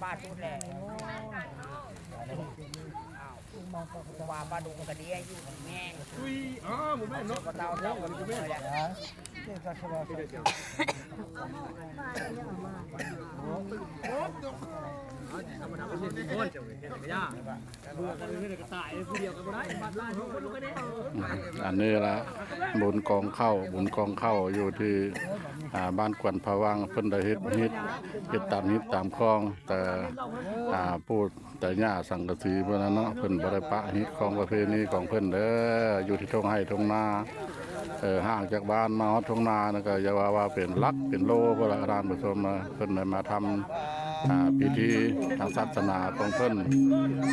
ປາສຸດແຫຼະ ວ່າປາດຸກກະເດຍຢູ່ແມ່ນ ອຸຍ ອ້າວ ບໍ່ແມ່ນເນາະ ບໍ່ເຕົາເຈົ້າກໍບໍ່ແມ່ນ ອັນນີ້ລະ ບຸນກອງເຂົ້າ ບຸນກອງເຂົ້າຢູ່ທີ່ ອ່າ ບ້ານກວນພະວັງ ເພິ່ນໄດ້ເຮັດ ເຮັດ ເຮັດຕາມຮີດຕາມຄອງ ແຕ່ ອ່າ ປູ່ ແຕ່ຍ່າສັງກະສີພຸ້ນນະເນາະ ເພິ່ນບໍ່ໄດ້ປະຮີດຄອງປະເພນີຂອງເພິ່ນເດີ ຢູ່ທີ່ທົ່ງໄຮ່ທົ່ງນາ ເອີ ຫ່າງຈາກບ້ານມາຮອດທົ່ງນານີ້ກໍຢ່າວ່າ ວ່າເປັນຫຼັກເປັນໂລພຸ້ນລະທ່ານຜູ້ຊົມນະ ເພິ່ນໄດ້ມາທຳ ອ່າ ພິທີທາງສາສະໜາຂອງເພິ່ນ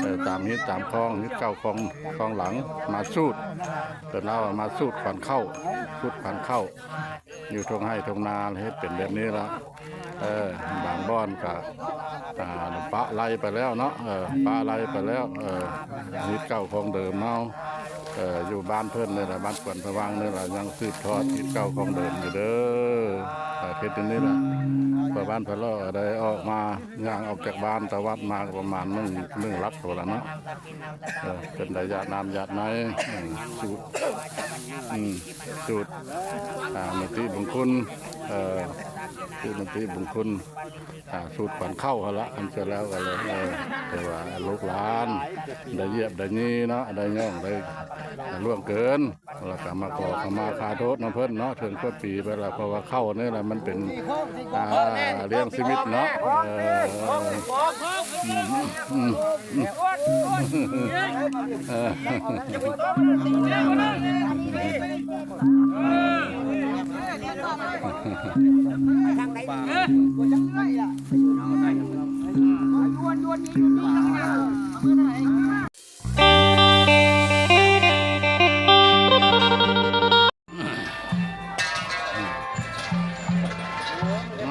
ເອີ ຕາມຮີດຕາມຄອງ ຮີດເກົ່າຄອງ ຄອງຫຼັງ ມາສູດ ເພິ່ນເວົ້າວ່າມາສູດຂວັນເຂົ້າ ສູດຂວັນເຂົ້າ ຢູ່ທົ່ງໄຮ່ທົ່ງນາເຮັດເປັນແບບນີ້ລະ ເອີ ບາງບ່ອນກະ ອ່າ ປະໄລໄປແລ້ວເນາະ ເອີ ປະໄລໄປແລ້ວ ເອີ ຮີດເກົ່າຂອງເດີມເຮົາ ເອີ ຢູ່ບ້ານເພິ່ນນີ້ລະ ບ້ານກວນພະວັງນີ້ລະ ຍັງສືບທອດຮີດເກົ່າຂອງເດີມຢູ່ເດີ ເຮັດຢູ່ນີ້ລະ ເພາະບ້ານພະເລາະໄດ້ອອກມາ ຍ່າງອອກຈາກບ້ານຕະວັດມາກໍປະມານໜຶ່ງ ໜຶ່ງຫຼັກໂຕລະເນາະ ເອີ ເພິ່ນໄດ້ຢາດນ້ຳຢາດໃນ ອືມ ສູດ ອືມ ສູດ ອ່າ ມະຕິມຸງຄຸນ ເອີ ຄືມະຕິມຸງຄຸນ ອ່າ ສູດຂວັນເຂົ້າຫັ້ນລະ ອັນເສຍແລ້ວກໍເລີຍ ເອີ ຖືວ່າລູກຫຼານໄດ້ຢຽບໄດ້ຫຢີເນາະ ໄດ້ຍ່ອງໄດ້ລ່ວງເກີນ ແລ້ວກໍມາຂໍຂະມາຂາໂທດນຳເພິ່ນເນາະ ເຖິງຄວບປີໄປແລ້ວ ເພາະວ່າເຂົ້ານີ້ລະມັນເປັນ ອ່າ ລ້ຽງຊີວິດເນາະ ເອີ ອືມ ເອີ ອ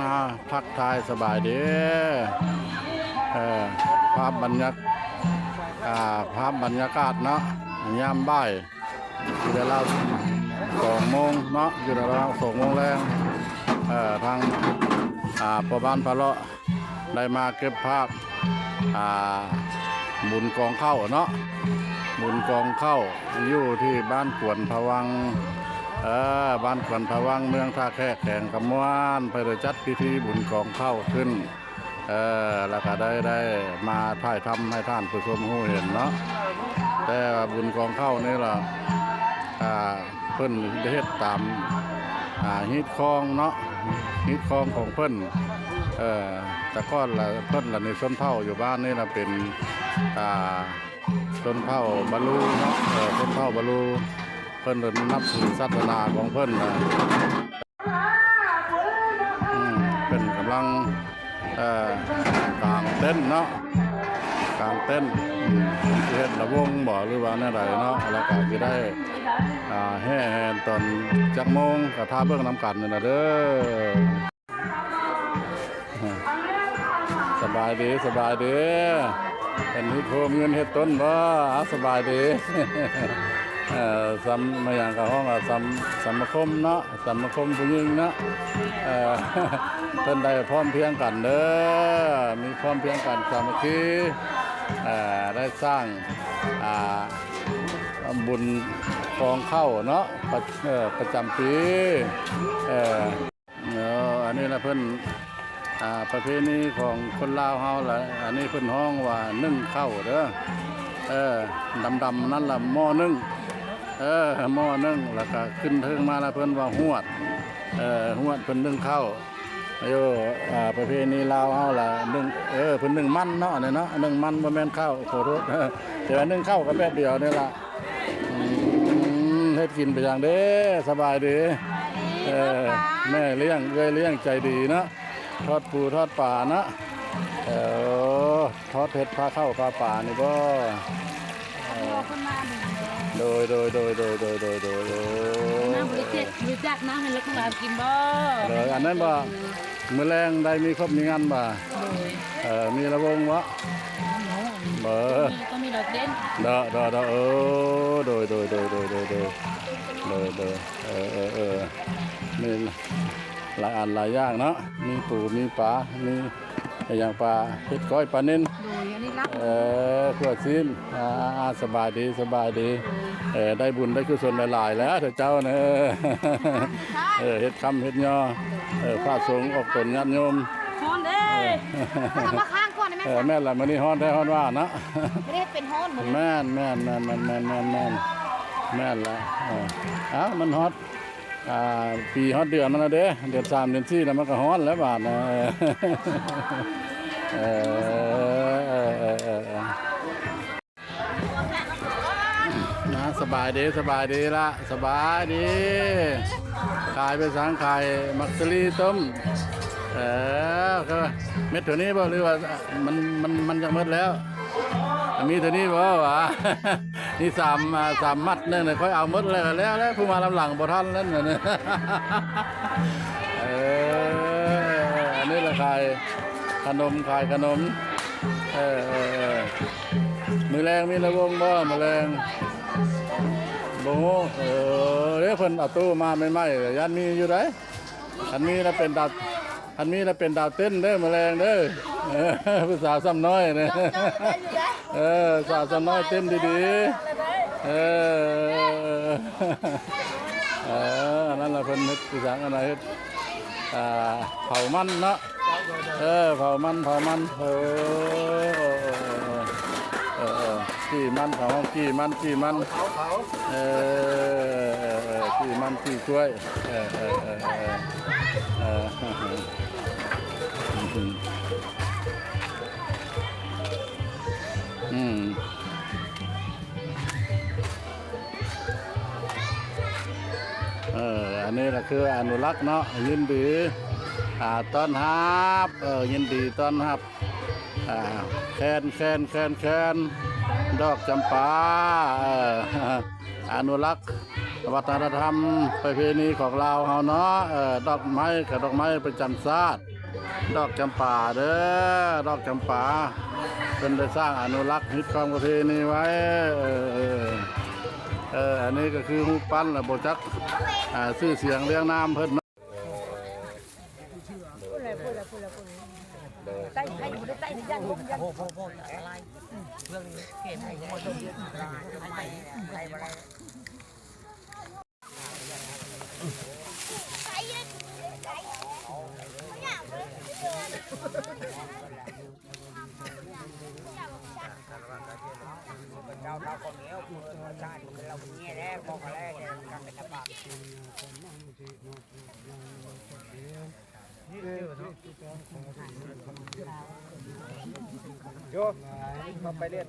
່າ ທັກທາຍສະບາຍດີ ເອີ ພາບບັນຍາ ອ່າ ພາບບັນຍາກາດເນາະ ຍາມບ່າຍ ຢູ່ເວລາສອງໂມງເນາະ ຢູ່ເວລາສອງໂມງແລງ ເອີ ທາງ ອ່າ ພໍ່ບ້ານພະເລາະ ໄດ້ມາເກັບພາບ ອ່າ ບຸນກອງເຂົ້າເນາະ ບຸນກອງເຂົ້າຢູ່ທີ່ບ້ານກວນພະວັງ ເອີ ບ້ານກວນພະວັງ ເມືອງທ່າແຂກ ແຂວງຄຳມ່ວນ ເພິ່ນໄດ້ຈັດພິທີບຸນກອງເຂົ້າຂຶ້ນ ເອີ ແລ້ວກໍໄດ້ ໄດ້ມາຖ່າຍທຳໃຫ້ທ່ານຜູ້ຊົມຮູ້ເຫັນເນາະ ແຕ່ວ່າບຸນກອງເຂົ້ານີ້ລະ ອ່າ ເພິ່ນໄດ້ເຮັດຕາມ ອ່າ ຮີດຄອງເນາະ ຮີດຄອງຂອງເພິ່ນ ເອີ ແຕ່ກ່ອນລະເພິ່ນລະນີ້ຊົນເຜົ່າຢູ່ບ້ານນີ້ລະເປັນ ອ່າ ຊົນເຜົ່າບາລູເນາະ ເອີ ຊົນເຜົ່າບາລູ ເພິ່ນນັບຖືສາສະໜາຂອງເພິ່ນນະ ອືມ ເພິ່ນກຳລັງ ເອີ ກາງເຕັນເນາະ ກາງເຕັນ ຊິເຮັດລະວົງບໍ ຫຼືວ່າແນວໃດເນາະ ແລ້ວກໍຊິໄດ້ ອ່າ ແຫ່ແຫ່ຕອນຈັກໂມງ ກໍຖ້າເບິ່ງນຳກັນນັ້ນລະເດີ. ສະບາຍດີ ສະບາຍດີ ເປັນເຮັດໂຮມເງິນເຮັດຕົ້ນບໍ່? ອາ ສະບາຍດີ ເອີ ສຳ ມາຫຍັງກໍຮ້ອງວ່າສຳ ສະມາຄົມເນາະ ສະມາຄົມຜູ້ຍິງເນາະ ເອີ ເພິ່ນໄດ້ພ້ອມພຽງກັນເດີ ມີພ້ອມພຽງກັນສາມັກຄີ ເອີ ໄດ້ສ້າງ ອ່າ ບຸນກອງເຂົ້າເນາະ ປະ ເອີ ປະຈຳປີ ເອີ ເອີ ອັນນີ້ລະເພິ່ນ ອ່າ ປະເພນີຂອງຄົນລາວເຮົາລະ ອັນນີ້ເພິ່ນຮ້ອງວ່າໜຶ້ງເຂົ້າເດີ ເອີ ດຳໆນັ້ນລະໝໍ້ໜຶ້ງ ເອີ ໝໍ້ໜຶ້ງ ລະກະຂຶ້ນເທິງມາລະເພິ່ນວ່າຫວດ ເອີ ຫວດເພິ່ນໜຶ້ງເຂົ້າ ຢູ່ ອ່າ ປະເພນີລາວເຮົາລະໜຶ້ງ ເອີ ເພິ່ນໜຶ້ງມັນເນາະ ອັນນີ້ເນາະ ໜຶ້ງມັນບໍ່ແມ່ນເຂົ້າ ຂໍໂທດ ແຕ່ວ່າໜຶ້ງເຂົ້າກໍແບບດຽວນີ້ລະ. ອືມ ເຮັດກິນໄປຫຍັງເດ້? ສະບາຍດີ. ເອີ ແມ່ລ້ຽງ ເອື້ອຍລ້ຽງໃຈດີເນາະ ທອດປູທອດປາເນາະ. ເອີ ທອດເຜັດພາເຂົ້າພາປານີ້ບໍ? ເອີ ໂດຍ ໂດຍ ໂດຍ ນາງບໍ່ໄດ້ເຈັບ ຮູ້ຈັກນາງ ໃຫ້ລູກຫຼານກິນບໍ? ໂດຍ ອັນນັ້ນບໍ? ມື້ແລງໄດ້ມີຄົບມີງັນບໍ່? ໂດຍ ເອີ ມີລະວົງບໍ່? ບໍ່ ມີກໍມີດອກເດັ່ນ ເດາະ ເດາະ ເດາະ ເອີ ໂດຍ ໂດຍ ໂດຍ ເອີ ເອີ ເອີ ມີຫຼາຍອັນຫຼາຍຢ່າງເນາະ ມີປູມີປາ ມີ ຫຍັງ ປາ ເຮັດກ້ອຍປານິນ ໂດຍ ອັນນີ້ລະ ເອີ ຂົ້ວຊີ້ນ ອ່າ ສະບາຍດີ ສະບາຍດີ ເອີ ໄດ້ບຸນໄດ້ກຸສົນຫຼາຍໆແລ້ວເຈົ້ານະ ເອີ ເຮັດຄ້ຳເຮັດຍໍ ເອີ ພະສົງອອກຕົນ ຍາດໂຍມ ຮ້ອນເດ້ ເອີ ເອົາມາຄ້າງກ່ອນໄດ້ໄໝ ເອີ ແມ່ນລະ ມື້ນີ້ຮ້ອນແທ້ຮ້ອນວ່າເນາະ ບໍ່ໄດ້ເຮັດເປັນຮ້ອນມື້ນີ້ ແມ່ນໆໆໆໆ ແມ່ນລະ ເອີ ເອົ້າ ມັນຮອດ ອ່າ ປີຮອດເດືອນມັນແລ້ວເດ້ ເດືອນສາມເດືອນສີ່ແລ້ວ ມັນກໍຮ້ອນແລ້ວບາດນະ ເອີ ເອີ ເອີ ເອີ ນະ ສະບາຍດີ ສະບາຍດີລະ ສະບາຍດີ ຂາຍໄປສັງ ຂາຍໝາກສາລີຕົ້ມ ເອີ ເມັດເທົ່ານີ້ບໍ່ ຫຼືວ່າມັນ ມັນ ມັນຢາກໝົດແລ້ວ? ມີເທົ່ານີ້ບໍ່ຫວາ? ມີສາມ ອ່າ ສາມມັດໜຶ່ງ ຂ້ອຍເອົາໝົດແລ້ວ ແລ້ວ ແລ້ວ ຜູ້ມາລຳຫຼັງບໍ່ທັນແລ້ວ ເອີ ອັນນີ້ລະຂາຍຂະໜົມ ຂາຍຂະໜົມ ເອີ ເອີ ເອີ ມື້ແລງມີລະວົງບໍ່? ມື້ແລງບໍ່ຮູ້ ເອີ ເດ້ ເພິ່ນເອົາຕູ້ມາໃໝ່ໆ ຢ້ານມີຢູ່ໃດ໋ ຄັນມີລະເປັນດາວ ຄັນມີລະເປັນດາວເຕັ້ນເດີ ມື້ແລງເດີ ເອີ ຜູ້ສາວຊ້ຳນ້ອຍເດີ ເອີ ສາວຊ້ຳນ້ອຍເຕັ້ນດີໆ ເອີ ເອີ ອັນນັ້ນລະເພິ່ນເຮັດອີ່ຫຍັງ ອັນນັ້ນເຮັດ ອ່າ ເຜົາມັນເນາະ ເອີ ເຜົາມັນ ເຜົາມັນ ເອີ ເອີ ເອີ ເອີ ເອີ ຈີ່ມັນ ເຂົາຮ້ອງຈີ່ມັນ ຈີ່ມັນ ເຜົາ ເຜົາ ເອີ ເອີ ເອີ ເອີ ຈີ່ມັນ ຈີ່ກ້ວຍ ເອີ ເອີ ເອີ ເອີ ເອີ ອືມ ອືມ ເອີ ອັນນີ້ລະຄືອະນຸລັກເນາະ ຍິນດີ ອ່າ ຕ້ອນຮັບ ເອີ ຍິນດີຕ້ອນຮັບ ອ່າ ແຄນ ແຄນ ແຄນ ແຄນ ດອກຈຳປາ ເອີ ອະນຸລັກວັດທະນະທຳປະເພນີຂອງລາວເຮົາເນາະ ເອີ ດອກໄມ້ກະດອກໄມ້ປະຈຳຊາດ ດອກຈຳປາເດີ ດອກຈຳປາ ເພິ່ນໄດ້ສ້າງອະນຸລັກຮີດຄອງປະເພນີໄວ້ ເອີ ເອີ ເອີ ອັນນີ້ກະຄືຮູບປັ້ນລະ ບໍ່ຈັກ ອ່າ ຊື່ສຽງລຽງນາມເພິ່ນເນາະ. ໂຍ ເຂົ້າໄປເຫຼັ້ນ.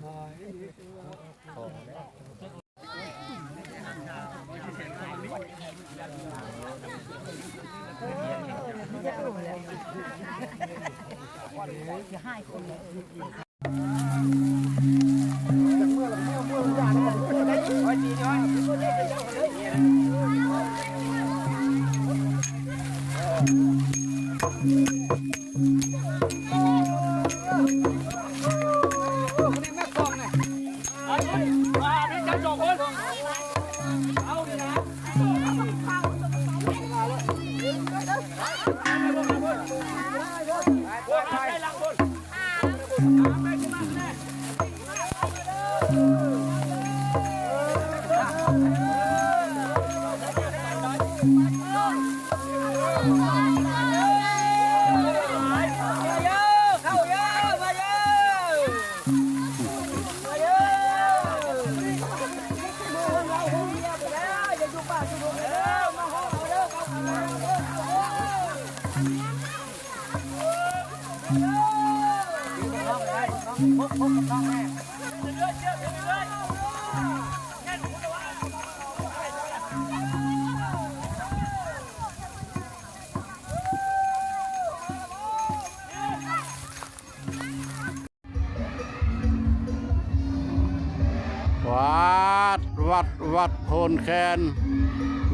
ວັດ ວັດ ວັດໂພນແຄນ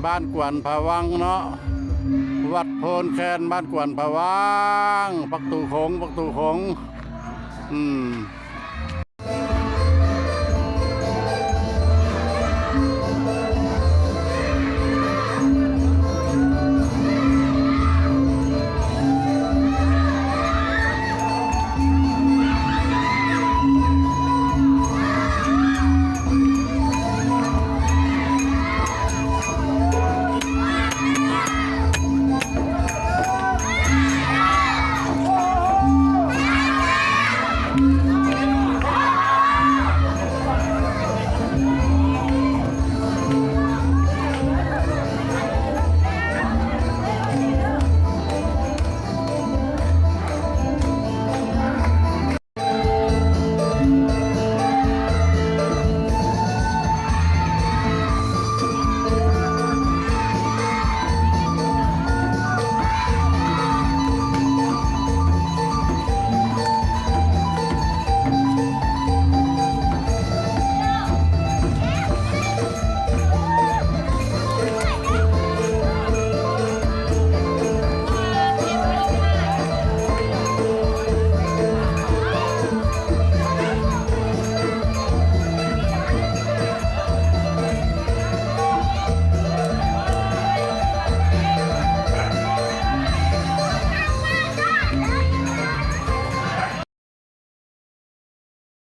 ບ້ານກວນພະວັງເນາະ ວັດໂພນແຄນ ບ້ານກວນພະວັງ ປະຕູຂົງ ປະຕູຂົງ ອືມ.